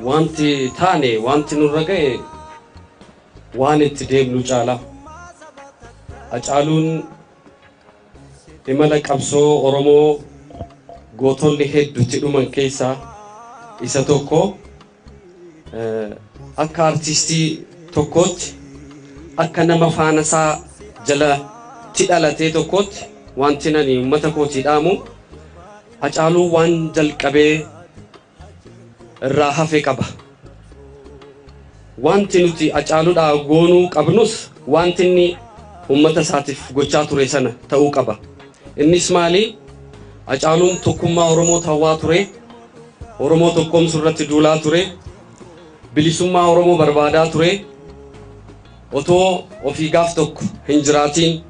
Wanti taane, wanti nurra ga'e waan itti deemnu caala. Hacaaluun imala qabsoo Oromoo gootonni hedduutti dhuman keessaa isa tokko. Akka artistii tokkootti, akka nama faana isaa jalatti dhalatee tokkootti, wanti nani uummata kootii dhaamu, Hacaaluu waan jalqabee irraa hafe qaba. Wanti nuti Hacaaluudhaa goonuu qabnus wanti inni uummata isaatiif gochaa ture sana ta'uu qaba. Innis maali? Hacaaluun tokkummaa Oromoo hawwaa ture. Oromoo tokkoomsuu irratti duulaa ture. Bilisummaa Oromoo barbaadaa ture. Otoo ofii gaaf tokko hin jiraatiin,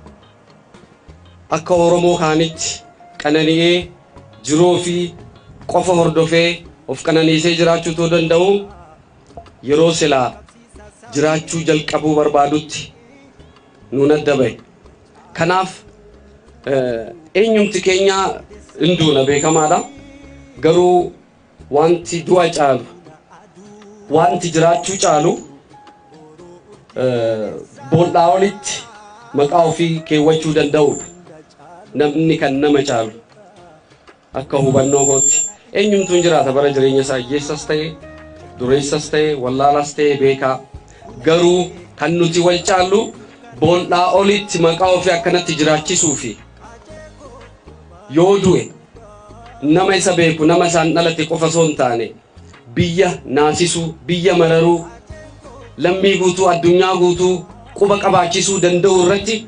akka Oromoo kaanitti qanani'ee jiruu fi qofa hordofee of qananiisee jiraachuu otoo danda'u, yeroo silaa jiraachuu jalqabuu barbaadutti nuun adda bahe. Kanaaf eenyumti keenya hin duuna, beekamaadha. Garuu wanti du'a caalu, wanti jiraachuu caalu, bool'aa olitti maqaa ofii keewwachuu danda'udha. Namni kan nama caalu akka hubannoo kootti eenyumtuu hin jiraata bara jireenya isaa, hiyyeessas ta'e, dureessas ta'e, wallaalaas ta'e, beekaa. Garuu kan nuti wal caallu bool'aa olitti maqaa ofii akkanatti jiraachisuu fi yoo du'e nama isa beeku, nama isaan dhalate qofa osoo hin taane, biyya naasisuu, biyya mararuu, lammii guutuu, addunyaa guutuu quba qabaachisuu danda'u irratti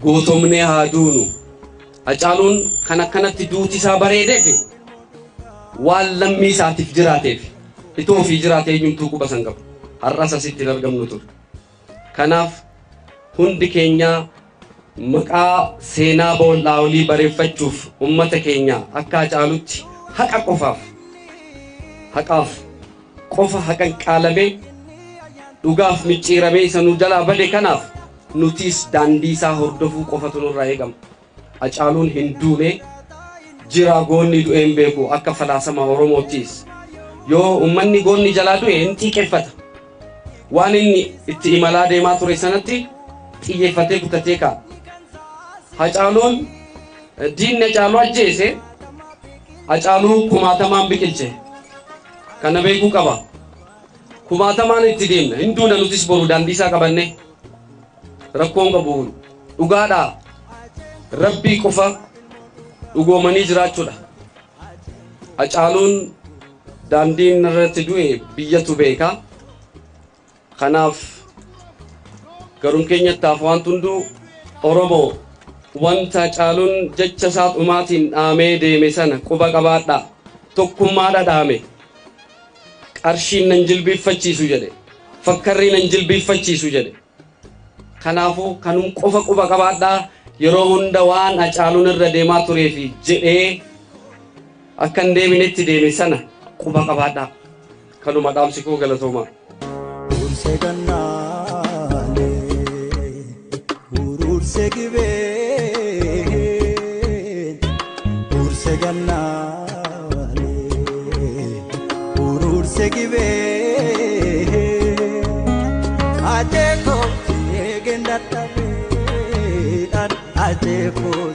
gootomnee haa duunu. Hacaaluun kan akkanatti duuti isaa bareedeef waan lammii isaatiif jiraateef. Itoo ofii jiraate eenyumtuu quba san qabu. Har'as asitti hin argamnu ture. Kanaaf hundi keenya maqaa seenaa bool'aa olii bareeffachuuf ummata keenya akka Hacaalutti haqa qofaaf, haqaaf qofa haqan qaalamee, dhugaaf micciiramee isa nu jalaa bade kanaaf nutis daandii isaa hordofuu qofatu nurraa eegama. Hacaaluun hin duune, jira. Goonni du'ee hin beeku akka falaasama Oromoottis. Yoo ummanni goonni jalaa du'e hin xiiqeffata. Waan inni itti imalaa deemaa ture sanatti xiyyeeffatee kutatee ka'a. Hacaaluun, diinni Hacaaluu ajjeese Hacaaluu kumaatamaan biqilche. Kana beekuu qaba. Kumaatamaan itti deemna. Hin duuna nutis boru daandii isaa qabanne. Rakkoon qabu, dhugaadhaa, Rabbii qofa dhugoomanii jiraachuudha. Hacaaluun daandiin irratti du'e biyyatu beeka. Kanaaf garuun keenyattaaf waan hunduu Oromoo, wanta Hacaaluun jecha isaa dhumaatiin dhaamee deeme sana quba qabaadhaa. Tokkummaadha dhaame. Qarshiin nan jilbiiffachiisu jedhe. Fakkarrii nan jilbiiffachiisu jedhe. Kanaafuu kanum qofa quba qabaadhaa. Yeroo hunda waan Hacaaluun irra deemaa turee fi jedhee akka hin deebinetti deeme sana quba qabaadhaa. Kanuma dhaamsi koo, galatoomaa. Urursee gannaalee, urursee gibee, urursee gannaalee, urursee gibee. Ajeekoo eegeen dadhabeedhaan, ajeekoo.